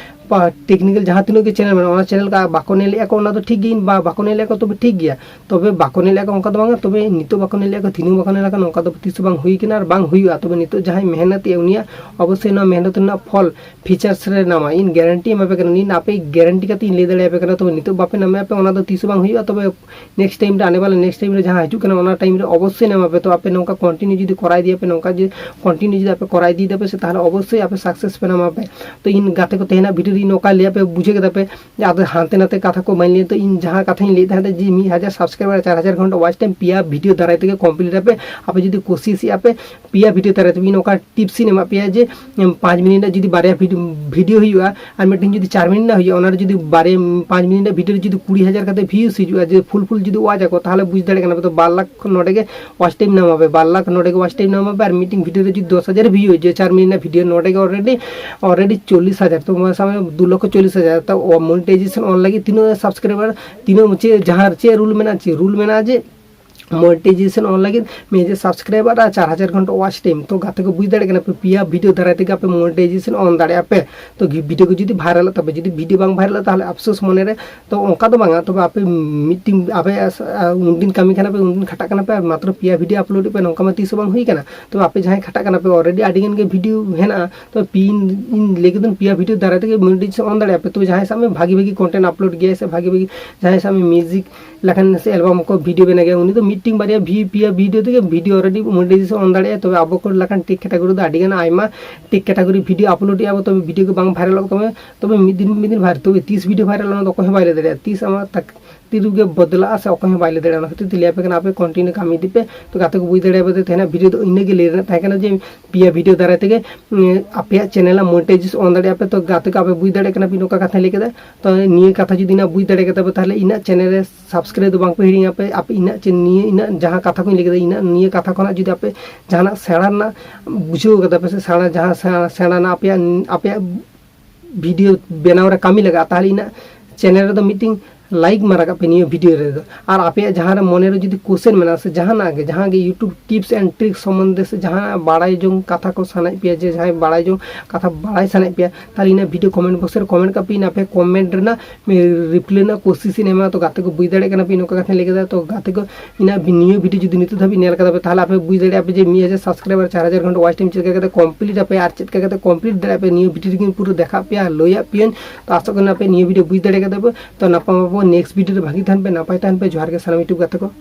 ᱴᱮᱠᱱᱤᱠᱮᱞ ᱡᱟᱦᱟᱸ ᱛᱤᱱᱟᱹᱜ ᱜᱮ ᱪᱮᱱᱮᱞ ᱢᱮᱱᱟᱜᱼᱟ, ᱚᱱᱟ ᱪᱮᱱᱮᱞ ᱠᱚ ᱵᱟᱠᱚ ᱧᱮᱞᱮᱫᱼᱟ ᱠᱚ, ᱚᱱᱟ ᱫᱚ ᱴᱷᱤᱠ ᱜᱮ, ᱵᱟ-, ᱵᱟᱠᱚ ᱧᱮᱞᱮᱫᱼᱟ ᱠᱚ, ᱛᱚᱵᱮ ᱴᱷᱤᱠ ᱜᱮᱭᱟ᱾ ᱛᱚᱵᱮ ᱵᱟᱠᱚ ᱧᱮᱞᱮᱫᱼᱟ ᱠᱚ ᱚᱱᱠᱟ ᱫᱚ ᱵᱟᱝᱟ, ᱛᱚᱵᱮ ᱱᱤᱛᱚᱜ ᱵᱟᱠᱚ ᱧᱮᱞᱮᱫᱼᱟ ᱠᱚ, ᱛᱤᱱᱟᱹᱜ ᱵᱟᱠᱚ ᱧᱮᱞᱮᱫᱼᱟ ᱠᱚ, ᱱᱚᱝᱠᱟ ᱫᱚ ᱛᱤᱥ ᱦᱚᱸ ᱵᱟᱝ ᱦᱩᱭ ᱠᱟᱱᱟ ᱟᱨ ᱵᱟᱝ ᱦᱩᱭᱩᱜᱼᱟ᱾ ᱛᱚᱵᱮ ᱱᱤᱛᱚᱜ ᱡᱟᱦᱟᱸᱭ ᱢᱮᱦᱱᱚᱛᱮᱜᱼᱟ, ᱩᱱᱤᱭᱟᱜ ᱚᱵᱚᱥᱥᱳᱭ ᱱᱚᱣᱟ ᱢᱮᱦᱱᱚᱛ ᱨᱮᱱᱟᱜ ᱯᱷᱚᱞ ᱯᱷᱤᱪᱟᱨᱥ ᱨᱮ ᱱᱟᱢᱟ᱾ ᱤᱧ ᱜᱮᱨᱮᱱᱴᱤ ᱮᱢᱟ ᱯᱮ ᱠᱟᱱᱟ, ᱤᱧ ᱟᱯᱮ ᱜᱮᱨᱮᱱᱴᱤ ᱠᱟᱛᱮ ᱤᱧ ᱞᱟᱹᱭ ᱫᱟᱲᱮᱭᱟᱯᱮ ᱠᱟᱱᱟ᱾ ᱛᱚᱵᱮ ᱱᱤᱛᱚᱜ ᱵᱟᱯᱮ ᱱᱟᱢᱮᱜᱼᱟ ᱯᱮ, ᱚᱱᱟ ᱫᱚ ᱛᱤᱥ ᱦᱚᱸ ᱵᱟᱝ ᱦᱩᱭᱩᱜᱼᱟ᱾ ᱛᱚᱵᱮ ᱱᱮᱠᱥᱴ ᱴᱟᱭᱤᱢ ᱨᱮ, ᱟᱱᱮ ᱵᱟᱞᱟ ᱱᱮᱠᱥᱴ ᱴᱟᱭᱤᱢ ᱨᱮ ᱡᱟᱦᱟᱸ ᱦᱤᱡᱩᱜ ᱠᱟᱱᱟ, ᱚᱱᱟ ᱴᱟᱭᱤᱢ ᱨᱮ ᱚᱵᱚᱥᱥᱳᱭ ᱱᱟᱢᱟ ᱯᱮ᱾ ᱛᱚ ᱟᱯᱮ ᱱᱚᱝᱠᱟ ᱠᱚᱱᱴᱤᱱᱤᱭᱩ ᱡᱩᱫᱤ ᱠᱚᱨᱟᱣ ᱤᱫᱤᱭᱟᱯᱮ, ᱱᱚᱝᱠᱟ ᱡᱩᱫᱤ ᱠᱚᱱᱴᱤᱱᱤᱭᱩ ᱡᱩᱫᱤ ᱟᱯᱮ ᱠᱚᱨᱟᱣ ᱤᱫᱤᱭ ᱫᱟᱯᱮ ᱥᱮ, ᱛᱟᱦᱚᱞᱮ ᱚᱵᱚᱥᱥᱳᱭ ᱟᱯᱮ ᱥᱟᱠᱥᱮᱥ ᱯᱮ ᱱᱟᱢᱟ ᱯᱮ᱾ ᱛᱚ ᱤᱧ ᱜᱟᱛᱮ ᱠᱚ ᱛᱮᱦᱮᱧᱟᱜ ᱵᱷᱤᱰᱤᱭᱳ ᱨᱮ ᱱᱚᱝᱠᱟ ᱞᱟᱹᱭᱟᱯᱮ, ᱵᱩᱡᱷᱟᱹᱣ ᱠᱮᱫᱟ ᱯᱮ ᱡᱮ ᱟᱫᱚ ᱦᱟᱱᱛᱮ ᱱᱟᱛᱮ ᱠᱟᱛᱷᱟ ᱠᱚ ᱵᱟᱹᱧ ᱞᱟᱹᱭᱟ᱾ ᱛᱚ ᱤᱧ ᱡᱟᱦᱟᱸ ᱠᱟᱛᱷᱟᱧ ᱞᱟᱹᱭᱮᱫ ᱛᱟᱦᱮᱸᱫ ᱡᱮ ᱢᱤᱫ ᱦᱟᱡᱟᱨ ᱥᱟᱵᱥᱠᱨᱟᱭᱵᱟᱨ, ᱪᱟᱨ ᱦᱟᱡᱟᱨ ᱜᱷᱚᱱᱴᱟ ᱣᱟᱪ ᱴᱟᱭᱤᱢ ᱯᱮᱭᱟ ᱵᱷᱤᱰᱤᱭᱳ ᱫᱟᱨᱟᱭ ᱛᱮᱜᱮ ᱠᱚᱢᱯᱞᱤᱴ ᱟᱯᱮ᱾ ᱟᱯᱮ ᱡᱩᱫᱤ ᱠᱩᱥᱤᱥᱮᱜᱼᱟ ᱯᱮ ᱯᱮᱭᱟ ᱵᱷᱤᱰᱤᱭᱳ ᱫᱟᱨᱟᱭ ᱛᱮ, ᱤᱧ ᱱᱚᱝᱠᱟ ᱴᱤᱯᱥ ᱤᱧ ᱮᱢᱟᱜ ᱯᱮᱭᱟ ᱡᱮ ᱮᱢ, ᱯᱟᱸᱪ ᱢᱤᱱᱤᱴ ᱨᱮᱱᱟᱜ ᱡᱩᱫᱤ ᱵᱟᱨᱭᱟ ᱵᱷᱤᱰᱤ-, ᱵᱷᱤᱰᱤᱭᱳ ᱦᱩᱭᱩᱜᱼᱟ ᱟᱨ ᱢᱤᱫᱴᱮᱱ ᱡᱩᱫᱤ ᱪᱟᱨ ᱢᱤᱱᱤᱴ ᱨᱮᱱᱟᱜ ᱦᱩᱭᱩᱜᱼᱟ, ᱚᱱᱟ ᱨᱮ ᱡᱩᱫᱤ ᱵᱟᱨᱭᱟ, ᱯᱟᱸᱪ ᱢᱤᱱᱤᱴ ᱨᱮᱱᱟᱜ ᱵᱷᱤᱰᱤᱭᱳ ᱨᱮ ᱡᱩᱫᱤ ᱠᱩᱲᱤ ᱦᱟᱡᱟᱨ ᱠᱟᱛᱮ ᱵᱷᱤᱭᱩᱥ ᱦᱤᱡᱩᱜᱼᱟ, ᱡᱮ ᱯᱷᱩᱞ ᱯᱷᱩᱞ ᱡᱩᱫᱤ ᱣᱟᱪ ᱟᱠᱚ, ᱛᱟᱦᱚᱞᱮ ᱵᱩᱡᱽ ᱫᱟᱲᱮᱭᱟᱜ ᱠᱟᱱᱟ ᱯᱮ, ᱛᱚ ᱵᱟᱨ ᱞᱟᱠᱷ ᱱᱚᱰᱮ ᱜᱮ ᱣᱟᱪ ᱴᱟᱭᱤᱢ ᱧᱟᱢ ᱟᱯᱮ, ᱵᱟᱨ ᱞᱟᱠᱷ ᱱᱚᱰᱮ ᱜᱮ ᱣᱟᱪ ᱴᱟᱭᱤᱢ ᱧᱟᱢ ᱟᱯᱮ᱾ ᱟᱨ ᱢᱤᱫᱴᱮᱱ ᱵᱷᱤᱰᱤᱭᱳ ᱨᱮ ᱡᱩᱫᱤ ᱫᱚᱥ ᱦᱟᱡᱟᱨ ᱵᱷᱤᱭᱩ ᱦᱤᱡᱩᱜᱼᱟ, ᱪᱟᱨ ᱢᱤᱱᱤᱴ ᱨᱮᱱᱟᱜ ᱵᱷᱤᱰᱤᱭᱳ, ᱱᱚᱰᱮ ᱜᱮ ᱚᱞᱨᱮᱰᱤ, ᱚᱞᱨᱮᱰᱤ ᱪᱚᱞᱞᱤᱥ ᱦᱟᱡᱟᱨ, ᱛᱚ ᱢᱟᱱᱮ ᱥᱟᱵ ᱢᱮ ᱫᱩ ᱞᱚᱠᱷᱚ ᱪᱚᱞᱞᱤᱥ ᱦᱟᱡᱟᱨ᱾ ᱛᱚ ᱢᱚᱱᱤᱴᱟᱭᱡᱮᱥᱚᱱ ᱚᱱ ᱞᱟᱹᱜᱤᱫ ᱛᱤᱱᱟᱹᱜ ᱥᱟᱵᱥᱠᱨᱟᱭᱵᱟᱨ, ᱛᱤᱱᱟᱹᱜ ᱪᱮᱫ, ᱡᱟᱦᱟᱸ ᱪᱮᱫ ᱨᱩᱞ ᱢᱮᱱᱟᱜᱼᱟ, ᱪᱮᱫ ᱨᱩᱞ ᱢᱮᱱᱟᱜᱼᱟ ᱡᱮ ᱢᱚᱱᱤᱴᱟᱭᱡᱮᱥᱚᱱ ᱚᱱ ᱞᱟᱹᱜᱤᱫ ᱢᱤᱫ ᱦᱟᱡᱟᱨ ᱥᱟᱵᱥᱠᱨᱟᱭᱵᱟᱨ ᱟᱨ ᱪᱟᱨ ᱦᱟᱡᱟᱨ ᱜᱷᱚᱱᱴᱟ ᱣᱟᱪ ᱴᱟᱭᱤᱢ᱾ ᱛᱚ ᱜᱟᱛᱮ ᱠᱚ, ᱵᱩᱡᱽ ᱫᱟᱲᱮᱭᱟᱜ ᱠᱟᱱᱟ ᱯᱮ, ᱯᱮᱭᱟ ᱵᱷᱤᱰᱤᱭᱳ ᱫᱟᱨᱟᱭ ᱛᱮᱜᱮ ᱟᱯᱮ ᱢᱚᱱᱤᱴᱟᱭᱡᱮᱥᱚᱱ ᱚᱱ ᱫᱟᱲᱮᱭᱟᱜᱼᱟ ᱯᱮ᱾ ᱛᱚ ᱜᱤ-, ᱵᱷᱤᱰᱤᱭᱳ ᱠᱚ ᱡᱩᱫᱤ ᱵᱷᱟᱭᱨᱟᱞᱚᱜ ᱛᱟᱯᱮ, ᱡᱩᱫᱤ ᱵᱷᱤᱰᱤᱭᱳ ᱵᱟᱝ ᱵᱷᱟᱭᱨᱟᱞᱚᱜᱼᱟ, ᱛᱟᱦᱚᱞᱮ ᱟᱯᱥᱳᱥ ᱢᱚᱱᱮᱨᱮ᱾ ᱛᱚ ᱚᱱᱠᱟ ᱫᱚ ᱵᱟᱝᱟ, ᱛᱚᱵᱮ ᱟᱯᱮ ᱢᱤᱫᱴᱤᱝ ᱟᱯᱮ ᱟᱥ-, ᱟ, ᱩᱱᱫᱤᱱ ᱠᱟᱹᱢᱤ ᱠᱟᱱᱟ ᱯᱮ, ᱩᱱᱫᱤᱱ ᱠᱷᱟᱴᱟᱜ ᱠᱟᱱᱟ ᱯᱮ, ᱟᱨ ᱢᱟᱛᱨᱚ ᱯᱮᱭᱟ ᱵᱷᱤᱰᱤᱭᱳ ᱟᱯᱞᱳᱰ ᱯᱮ, ᱱᱚᱝᱠᱟ ᱢᱟ ᱛᱤᱥ ᱦᱚᱸ ᱵᱟᱝ ᱦᱩᱭ ᱠᱟᱱᱟ᱾ ᱛᱚᱵᱮ ᱟᱯᱮ ᱡᱟᱦᱟᱸᱭ ᱠᱷᱟᱴᱟᱜ ᱠᱟᱱᱟ ᱯᱮ, ᱚᱞᱨᱮᱰᱤ ᱟᱹᱰᱤ ᱜᱟᱱ ᱜᱮ ᱵᱷᱤᱰᱤᱭᱳ ᱦᱮᱱᱟᱜᱼᱟ, ᱛᱚ ᱯᱤᱱ ᱤᱧ ᱞᱟᱹᱭ ᱠᱮᱫᱟᱹᱧ, ᱯᱮᱭᱟ ᱵᱷᱤᱰᱤᱭᱳ ᱫᱟᱨᱟᱭ ᱛᱮᱜᱮ ᱢᱚᱱᱤᱴᱟᱭᱡᱮᱥᱚᱱ ᱚᱱ ᱫᱟᱲᱮᱭᱟᱜᱼᱟ ᱯᱮ᱾ ᱛᱚ ᱡᱟᱦᱟᱸᱭ ᱥᱟᱵ ᱢᱮ ᱵᱷᱟᱜᱤ ᱵᱷᱟᱜᱤ ᱠᱚᱱᱴᱮᱱᱴ ᱟᱯᱞᱳᱰ ᱜᱮᱭᱟᱭ ᱥᱮ ᱵᱷᱟᱜᱤ ᱵᱷᱟᱜᱤ ᱡᱟᱦᱟᱸᱭ ᱥᱟᱵ ᱢᱮ ᱢᱤᱣᱡᱤᱠ ᱞᱮᱠᱟᱱ ᱥᱮ ᱮᱞᱵᱟᱢ ᱠᱚ ᱵᱷᱤᱰᱤᱭᱳ ᱵᱮᱱᱟᱣ ᱜᱮᱭᱟ, ᱩᱱᱤ ᱫᱚ ᱢᱤᱫᱴᱤᱝ ᱵᱟᱨᱭᱟ ᱵᱷᱤ-, ᱯᱮᱭᱟ ᱵᱷᱤᱰᱤᱭᱳ ᱛᱮᱜᱮ ᱵᱷᱤᱰᱤᱭᱳ ᱚᱞᱨᱮᱰᱤ ᱢᱚᱱᱤᱴᱟᱭᱡᱮᱥᱚᱱ ᱚᱱ ᱫᱟᱲᱮᱭᱟᱜᱼᱟ᱾ ᱛᱚᱵᱮ ᱟᱵᱚ ᱠᱚ ᱞᱮᱠᱟᱱ ᱴᱮᱠ ᱠᱮᱴᱟᱜᱚᱨᱤ ᱫᱚ ᱟᱹᱰᱤ ᱜᱟᱱ ᱟᱭᱢᱟ ᱴᱮᱠ ᱠᱮᱴᱟᱜᱚᱨᱤ ᱵᱷᱤᱰᱤᱭᱳ ᱟᱯᱞᱳᱰ ᱮᱫᱼᱟ ᱵᱚ, ᱛᱚᱵᱮ ᱵᱷᱤᱰᱤᱭᱳ ᱜᱮ ᱵᱟᱝ ᱵᱷᱟᱭᱨᱟᱞᱚᱜ ᱛᱟᱵᱚᱱᱟ᱾ ᱛᱚᱵᱮ ᱢᱤᱫ ᱫᱤᱱ ᱢᱤᱫ ᱫᱤᱱ ᱵᱷᱟᱭᱨᱟᱞ, ᱛᱚᱵᱮ ᱛᱤᱥ ᱵᱷᱤᱰᱤᱭᱳ ᱵᱷᱟᱭᱨᱟᱞᱚᱜᱼᱟ, ᱚᱱᱟ ᱫᱚ ᱚᱠᱚᱭ ᱦᱚᱸ ᱵᱟᱭ ᱞᱟᱹᱭ ᱫᱟᱲᱮᱭᱟᱜᱼᱟ᱾ ᱛᱤᱥ ᱟᱢᱟᱜ ᱛᱟᱠ-, ᱛᱤ ᱨᱮᱜᱮ ᱵᱚᱫᱞᱟᱜᱼᱟ ᱥᱮ ᱚᱠᱚᱭ ᱦᱚᱸ ᱵᱟᱭ ᱞᱟᱹᱭ ᱫᱟᱲᱮᱭᱟᱜᱼᱟ᱾ ᱚᱱᱟ ᱠᱷᱟᱹᱛᱤᱨ ᱛᱮ ᱞᱟᱹᱭ ᱟᱯᱮ ᱠᱟᱱᱟ, ᱟᱯᱮ ᱠᱚᱱᱴᱤᱱᱤᱭᱩ ᱠᱟᱹᱢᱤ ᱤᱫᱤ ᱯᱮ᱾ ᱛᱚ ᱜᱟᱛᱮ ᱠᱚ, ᱵᱩᱡᱽ ᱫᱟᱲᱮᱭᱟᱜᱼᱟ ᱯᱮ, ᱛᱮᱦᱮᱧᱟᱜ ᱵᱷᱤᱰᱤᱭᱳ ᱫᱚ ᱤᱱᱟᱹ ᱜᱮ ᱞᱟᱹᱭ ᱨᱮᱱᱟᱜ ᱛᱟᱦᱮᱸ ᱠᱟᱱᱟ ᱡᱮ ᱯᱮᱭᱟ ᱵᱷᱤᱰᱤᱭᱳ ᱫᱟᱨᱟᱭ ᱛᱮᱜᱮ, ᱩᱸ, ᱟᱯᱮᱭᱟᱜ ᱪᱮᱱᱮᱞ ᱟᱜ ᱢᱚᱱᱤᱴᱟᱭᱡᱮᱥ ᱚᱱ ᱫᱟᱲᱮᱭᱟᱜᱼᱟ ᱯᱮ᱾ ᱛᱚ ᱜᱟᱛᱮ ᱠᱚ, ᱟᱯᱮ ᱵᱩᱡᱽ ᱫᱟᱲᱮᱭᱟᱜ ᱠᱟᱱᱟ ᱯᱮ ᱱᱚᱝᱠᱟ ᱠᱟᱛᱷᱟᱧ ᱞᱟᱹᱭ ᱠᱮᱫᱟ᱾ ᱛᱚ ᱱᱤᱭᱟᱹ ᱠᱟᱛᱷᱟ ᱡᱩᱫᱤ ᱱᱟᱜ ᱵᱩᱡᱽ ᱫᱟᱲᱮ ᱠᱟᱫᱟ ᱯᱮ, ᱛᱟᱦᱚᱞᱮ ᱤᱧᱟᱹᱜ ᱪᱮᱱᱮᱞ ᱨᱮ ᱥᱟᱵᱥᱠᱨᱟᱭᱤᱵᱽ ᱫᱚ ᱵᱟᱝ ᱯᱮ ᱦᱤᱲᱤᱧᱟ ᱯᱮ᱾ ᱟᱯᱮ ᱤᱧᱟᱹᱜ ᱪᱮ-, ᱱᱤᱭᱟᱹ ᱤᱱᱟᱹᱜ ᱡᱟᱦᱟᱸ ᱠᱟᱛᱷᱟ ᱠᱚᱧ ᱞᱟᱹᱭ ᱠᱮᱫᱟ, ᱤᱱᱟᱹᱜ ᱱᱤᱭᱟᱹ ᱠᱟᱛᱷᱟ ᱠᱷᱚᱱᱟᱜ ᱡᱩᱫᱤ ᱟᱯᱮ ᱡᱟᱦᱟᱱᱟᱜ ᱥᱮᱬᱟ ᱨᱮᱱᱟᱜ ᱵᱩᱡᱷᱟᱹᱣ ᱠᱟᱫᱟ ᱯᱮ ᱥᱮ ᱥᱮᱬᱟ, ᱡᱟᱦᱟᱸ ᱥᱮᱬᱟ, ᱥᱮᱬᱟ ᱨᱮᱱᱟᱜ ᱟᱯᱮᱭᱟᱜ, ᱟᱯᱮᱭᱟᱜ ᱵᱷᱤᱰᱤᱭᱳ ᱵᱮᱱᱟᱣ ᱨᱮ ᱠᱟᱹᱢᱤ ᱞᱟᱜᱟᱜᱼᱟ, ᱛᱟᱦᱚᱞᱮ ᱤᱧᱟᱹᱜ ᱪᱮᱱᱮᱞ ᱨᱮᱫᱚ ᱢᱤᱫᱴᱤᱝ ᱞᱟᱭᱤᱠ ᱢᱟᱨᱟ ᱠᱟᱜ ᱯᱮ ᱱᱤᱭᱟᱹ ᱵᱷᱤᱰᱤᱭᱳ ᱨᱮᱫᱚ᱾ ᱟᱨ ᱟᱯᱮᱭᱟᱜ ᱡᱟᱦᱟᱸ ᱨᱮ ᱢᱚᱱᱮ ᱨᱮ ᱡᱩᱫᱤ ᱠᱳᱥᱪᱮᱱ ᱢᱮᱱᱟᱜᱼᱟ, ᱥᱮ ᱡᱟᱦᱟᱱᱟᱜ ᱜᱮ, ᱡᱟᱦᱟᱸ ᱜᱮ YouTube tips and tricks ᱥᱚᱢᱵᱚᱱᱫᱷᱮ ᱥᱮ ᱡᱟᱦᱟᱸ ᱵᱟᱲᱟᱭ ᱡᱚᱝ ᱠᱟᱛᱷᱟ ᱠᱚ ᱥᱟᱱᱟᱭᱮᱫ ᱯᱮᱭᱟ, ᱡᱮ ᱡᱟᱦᱟᱸᱭ ᱵᱟᱲᱟᱭ ᱡᱚᱝ ᱠᱟᱛᱷᱟ ᱵᱟᱲᱟᱭ ᱥᱟᱱᱟᱭᱮᱫ ᱯᱮᱭᱟ, ᱛᱟᱦᱚᱞᱮ ᱤᱱᱟᱹ ᱵᱷᱤᱰᱤᱭᱳ ᱠᱚᱢᱮᱱᱴ ᱵᱚᱠᱥ ᱨᱮ ᱠᱚᱢᱮᱱᱴ ᱠᱟᱜ ᱯᱮ, ᱤᱱᱟᱹ ᱟᱯᱮ ᱠᱚᱢᱮᱱᱴ ᱨᱮᱱᱟᱜ ᱨᱤᱯᱞᱟᱭ ᱨᱮᱱᱟᱜ ᱠᱳᱥᱤᱥ ᱤᱧ ᱮᱢᱟ᱾ ᱛᱚ ᱜᱟᱛᱮ ᱠᱚ, ᱵᱩᱡᱽ ᱫᱟᱲᱮᱭᱟᱜ ᱠᱟᱱᱟ ᱯᱮ ᱤᱧ ᱚᱠᱟ ᱠᱟᱛᱷᱟᱧ ᱞᱟᱹᱭ ᱠᱮᱫᱟ᱾ ᱛᱚ ᱜᱟᱛᱮ ᱠᱚ, ᱤᱧᱟᱹᱜ ᱵᱷᱤ-, ᱱᱤᱭᱟᱹ ᱵᱷᱤᱰᱤᱭᱳ ᱡᱩᱫᱤ ᱱᱤᱛᱚᱜ ᱫᱷᱟᱹᱵᱤᱡ ᱧᱮᱞ ᱠᱟᱫᱟ ᱯᱮ, ᱛᱟᱦᱚᱞᱮ ᱟᱯᱮ ᱵᱩᱡᱽ ᱫᱟᱲᱮᱭᱟᱜᱼᱟ ᱯᱮ ᱡᱮ ᱢᱤᱫ ᱦᱟᱡᱟᱨ ᱥᱟᱵᱥᱠᱨᱟᱭᱵᱟᱨ, ᱪᱟᱨ ᱦᱟᱡᱟᱨ ᱜᱷᱚᱱᱴᱟ ᱣᱟᱪ ᱴᱟᱭᱤᱢ ᱪᱮᱫ ᱞᱮᱠᱟ ᱠᱟᱛᱮ ᱠᱚᱢᱯᱞᱤᱴ ᱟᱯᱮ ᱟᱨ ᱪᱮᱫ ᱞᱮᱠᱟ ᱠᱟᱛᱮ ᱠᱚᱢᱯᱞᱤᱴ ᱫᱟᱲᱮᱭᱟᱜᱼᱟ ᱯᱮ, ᱱᱤᱭᱟᱹ ᱵᱷᱤᱰᱤᱭᱳ ᱨᱮᱜᱮᱧ ᱯᱩᱨᱟᱹ ᱫᱮᱠᱷᱟᱜ ᱯᱮᱭᱟ, ᱞᱟᱹᱭᱟᱜ ᱯᱮᱭᱟᱹᱧ᱾ ᱛᱚ ᱟᱥᱚᱜ ᱠᱟᱱᱟ ᱯᱮ ᱱᱤᱭᱟᱹ ᱵᱷᱤᱰᱤᱭᱳ ᱵᱩᱡᱽ ᱫᱟᱲᱮ ᱠᱟᱫᱟ ᱯᱮ᱾ ᱛᱚ ᱱᱟᱯᱟᱭ ᱱᱟᱯᱟᱭ ᱱᱮᱠᱥᱴ ᱵᱷᱤᱰᱤᱭᱳ ᱨᱮ ᱵᱷᱟᱹᱜᱤ ᱛᱟᱦᱮᱱ ᱯᱮ, ᱱᱟᱯᱟᱭ ᱛᱟᱦᱮᱱ ᱯᱮ᱾ ᱡᱚᱦᱟᱨ ᱜᱮ ᱥᱟᱱᱟᱢ YouTube ᱜᱟᱛᱮ ᱠᱚ᱾